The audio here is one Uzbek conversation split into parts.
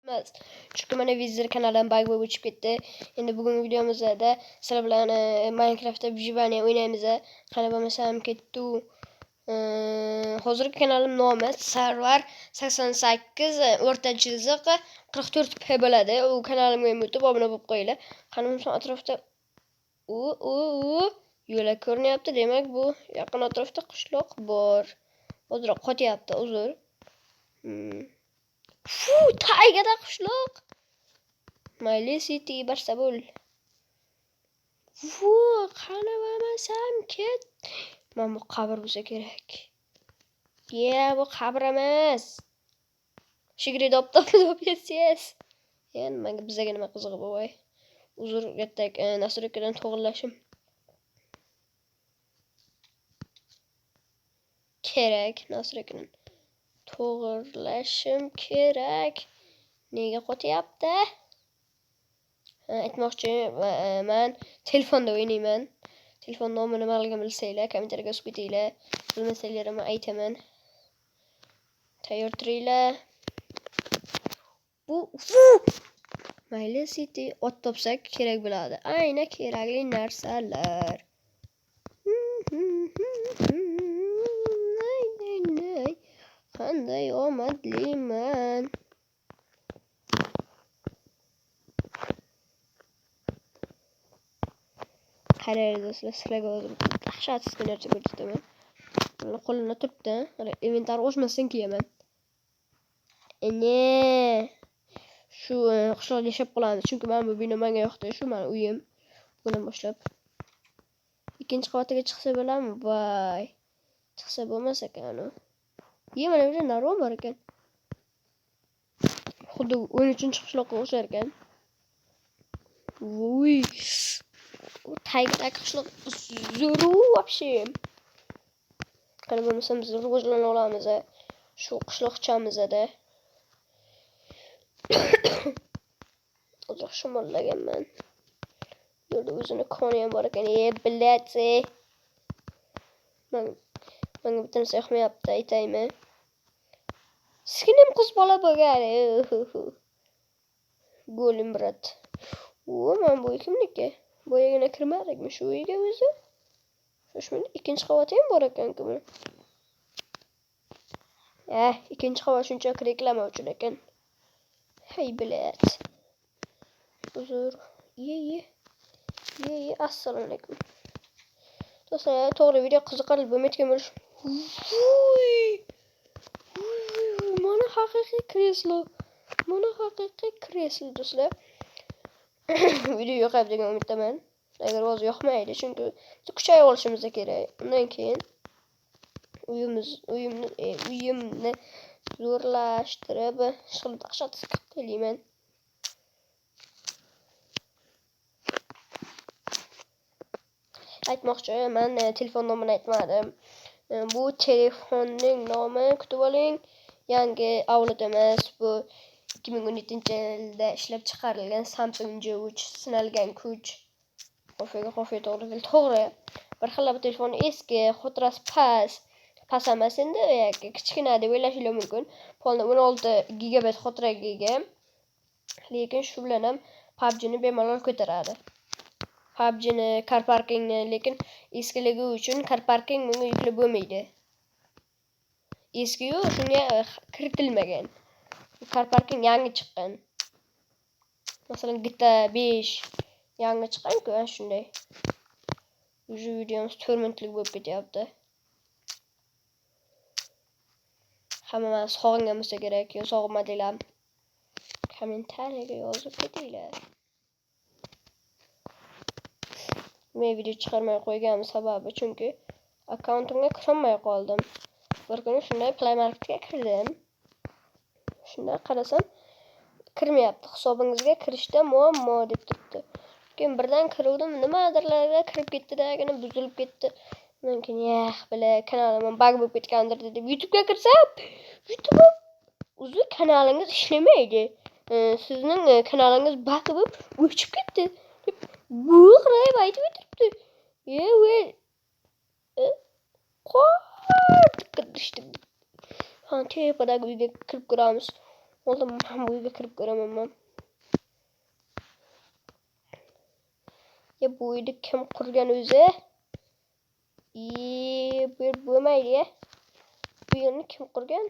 Emas. Chunki mana Vizir kanalim bug bo'lib o'chib ketdi. Endi bugungi videomizda sizlar bilan Minecraftda выживание o'ynaymiz. Qani bo'lmasam ketdi. Hozirgi kanalim nomi Sarvar 88 o'rta chiziq 44 p bo'ladi. U kanalimga ham o'tib obuna bo'lib qo'yinglar. Qani bo'lmasam atrofda u u u yo'lak ko'rinyapti. Demak, bu yaqin atrofda qishloq bor. Ozroq qotyapti, uzr. Fu, taygada qishloq. Mayli City barsa bo'l. Fu, qani bo'lmasam ket. Mana bu qabr bo'lsa kerak. Ye, bu qabr emas. Shigri dop dop dop yes yes. Ya, nimaga bizga nima qizig'i bu voy. Uzr, ertak Nasr akadan to'g'rilashim kerak. Nasr akadan to'g'irlashim kerak. Nega qotyapti? Aytmoqchi, man telefonda o'ynayman. Telefon nomi nimaligini bilsanglar, kommentariyga yozib ketinglar. Bilmasanglar ham aytaman. Tayyor turinglar. Bu Mayli City ot topsak kerak bo'ladi. Ayni kerakli narsalar. Nay, nay, nay. Qanday omadliman. Qaranglar do'stlar, sizlarga hozir dahshat narsa ko'rsataman. Buni qo'limda turibdi. Mana inventar ochmasdan kiyaman. Ene shu qishloqda yashab qolamiz. Chunki mana bu bino menga yoqdi. Shu meni uyim. Bugundan boshlab. Ikkinchi qavatiga chiqsa bo'ladimi? Voy. Chiqsa bo'lmas ekan u. Ye, mana bu yerda narvon bor ekan. Xuddi 13-qishloqqa o'xshar ekan. Voy. Taygidagi qishloq zo'ru вообще. Qani bo'lmasam biz rivojlana olamiz shu qishloqchamizda. Uzoq shamollaganman. Bu yerda o'zini koni ham bor ekan. E, блядь. Menga bitta narsa yoqmayapti, aytaymi? Skinim qiz bola bo'lgan. Golem brat. O, mana bu kimniki? Boyagina kirmadikmi shu uyga o'zi? Shoshmang, ikkinchi qavati ham bor ekan-ku buni. Ikkinchi qavat shunchaki reklama uchun ekan. Hey, блядь. Uzr. Ye, ye. Ye, ye. Assalomu alaykum. Do'stlar, to'g'ri video qiziqarli bo'lmayotgan bo'lish. Vuy! Vuy, mana haqiqiy kreslo. Mana haqiqiy kreslo do'stlar. Video yoqadi degan umiddaman. Agar hozir yoqmaydi, chunki biz kuchayib olishimiz kerak. Undan keyin uyimni zo'rlashtirib, ishqilib dahshat qilib kelayman. Aytmoqchi, men telefon nomini aytmadim. Bu telefonning nomi kutib oling. Yangi avlod emas, bu 2017-yilda ishlab chiqarilgan Samsung J3 sinalgan kuch. Qofiyga qofiya to'g'ri keldi. To'g'ri. Bir xil bu telefon eski, xotirasi past. Past emas endi, yoki kichkina deb o'ylashingiz mumkin. Polni 16 gigabayt xotiraga ega. Lekin shu bilan ham PUBG'ni bemalol ko'taradi. PUBG'ni, Car Parkingni, lekin eskiligi uchun Car Parking bunga yuklab bo'lmaydi. Eski-yu shunga kiritilmagan. Car Parking yangi chiqqan. Masalan, GTA 5 yangi chiqqan-ku, ana shunday. Уже videomiz 4 minutlik bo'lib ketyapti. Hamma meni sog'ingan bo'lsa kerak, yo sog'inmadinglar. Kommentariyaga yozib ketinglar. Men video chiqarmay qo'yganim sababi chunki akkauntimga kirolmay qoldim. Bir kuni shunday Play Marketga kirdim. Shunda qarasam kirmayapti. Hisobingizga kirishda muammo deb turibdi. Keyin birdan kiruvdim, nimadirlarga kirib ketdi-da, buzilib ketdi. Undan keyin yah, bila kanalim bug bo'lib ketgandir deb YouTube'ga kirsam, YouTube o'zi kanalingiz ishlamaydi. Sizning kanalingiz bug bo'lib o'chib ketdi deb bo'g'irib aytib o'tiribdi. Ye, we. Qotib ketdim. Ha, tepadagi uyga kirib ko'ramiz. Oldin men bu uyga kirib ko'raman men. Ya bu uyni kim qurgan o'zi? Bu yer bo'lmaydi ya. Bu yerni kim qurgan?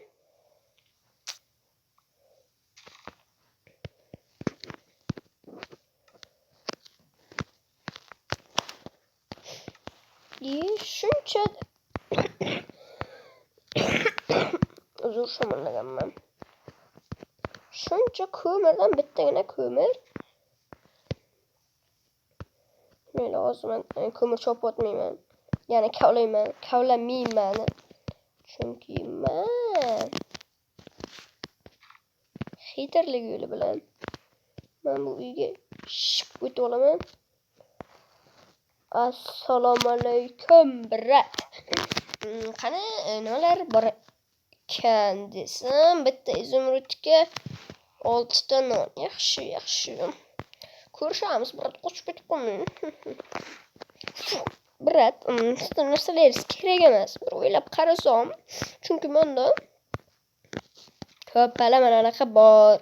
Shuncha uzr shamollaganman. Shuncha ko'mirdan bittagina ko'mir. Mayli, hozir men ko'mir chopib o'tmayman. Ya'ni kavlayman, kavlamayman. Chunki men xitrlik yo'li bilan men bu uyga ship o'tib olaman. Assalomu alaykum, brat. Qani nimalar bor ekan desam, bitta izumrudga 6 ta non. Yaxshi, yaxshi. Ko'rishamiz, brat, qochib ketib qolmang. Brat, sizda narsalar kerak emas. Bir o'ylab qarasam, chunki menda ko'pala mana anaqa bor.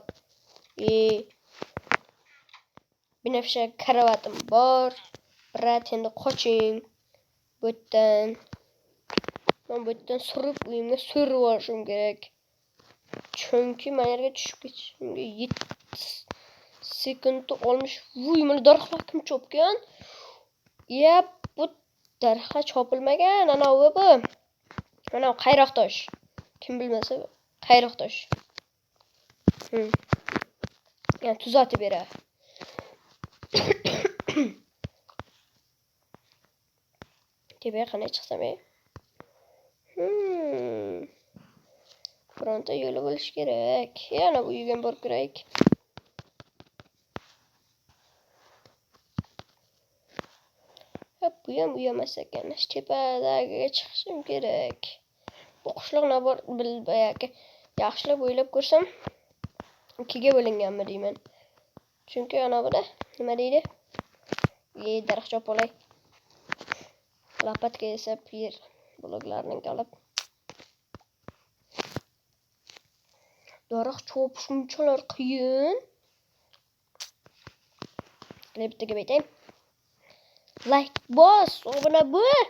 Binafsha karavatim bor. Brat, endi qoching bu yerdan. Men bu yerdan surib uyimga surib olishim kerak. Chunki men yerga tushib ketishimga 7 sekund olmish. Vuy, mana daraxtlar kim chopgan? Ya, bu daraxtlar chopilmagan. Ana u bu. Mana qayroq tosh. Kim bilmasa qayroq tosh. Yani tuzatib beradi. Tepaga qanday chiqsam ey? Bironta yo'li bo'lishi kerak. Yana bu uyga borib ko'raylik. Bu ham uy emas ekan. Shu tepadagiga chiqishim kerak. Bu qishloq nabor boyagi yaxshilab o'ylab ko'rsam ikkiga bo'linganmi deyman. Chunki ana buda nima deydi? Daraxt chopib olay. Lopatka esa yer bloklarning olib. Daraxt chopish shunchalar qiyin. Bittaga aytay. Like bos, obuna bo'l.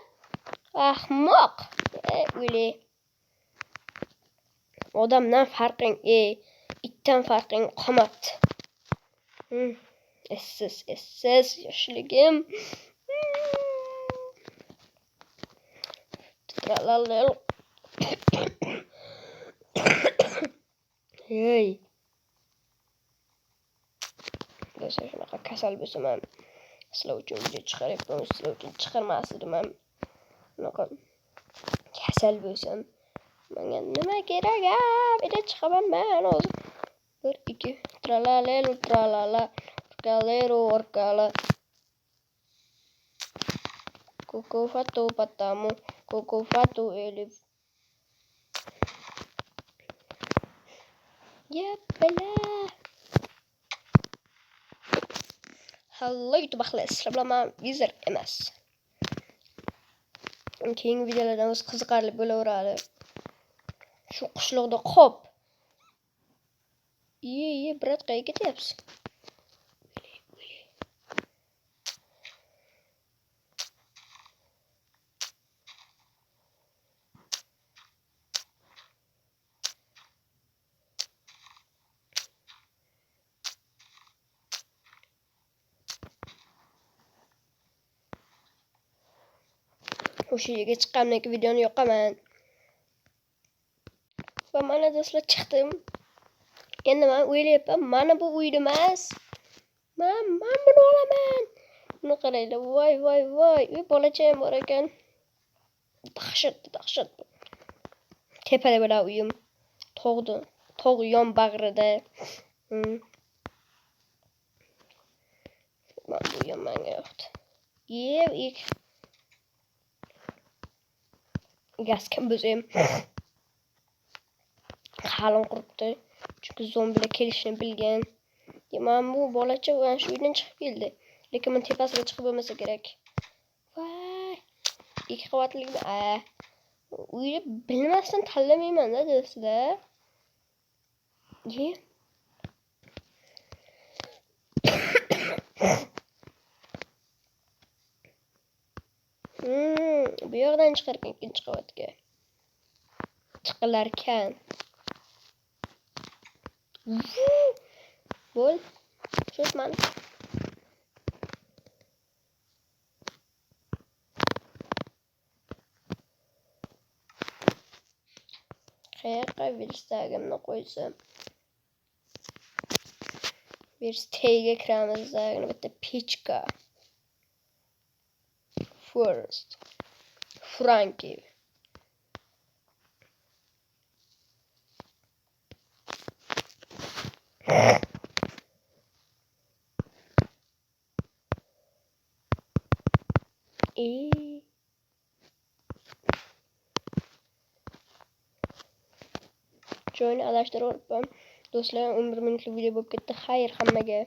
Ahmoq. O'li. Odamdan farqing, itdan farqing qolmabdi. Essiz, essiz yoshligim. Hey. Do'stlar, shunaqa kasal bo'lsam ham sizlar uchun video chiqaryapman, sizlar uchun chiqarmas edim ham. Shunaqa kasal bo'lsam menga nima kerak? Video chiqaman men hozir. 1 2 tralalelo tralala orkalero orkala. Koko fato patamu koko fato elif. Ya bala. Hello YouTube ahli, sizlar bilan men Vizer emas. Keyingi videolardan o'zi qiziqarli bo'laveradi. Shu qishloqda qop. Ye, brat, qayerga ketyapsiz? O'sha yerga chiqqandan keyin videoni yoqaman. Va mana do'stlar chiqdim. Endi men o'ylayapman, mana bu uyni emas. Men buni olaman. Buni qaranglar. Voy, voy, voy. Uy bolacha ham bor ekan. Dahshat, dahshat. Tepada bo'ladi uyim. Tog'da, tog' yon bag'rida. Mana bu uyim menga yoqdi. Yeb, gaz kim bo'lsa ham qalin quribdi. Chunki zombilar kelishini bilgan. Mana bu bolacha mana shu uydan chiqib keldi. Lekin buni tepasiga chiqib bo'lmasa kerak. Voy. 2 qavatlikmi? Uyni bilmasdan tanlamayman-da do'stlar. Ye. Bu yoqdan chiqarkan ikkinchi qavatga. Chiqilarkan. Bo'l. Sho'tman. Qayerga verstagimni qo'ysam? Verstagga kiramiz, bitta pechka. First. Frankie. Joyini adashtirib. Do'stlar, 11 minutlik video bo'lib ketdi. Xayr hammaga.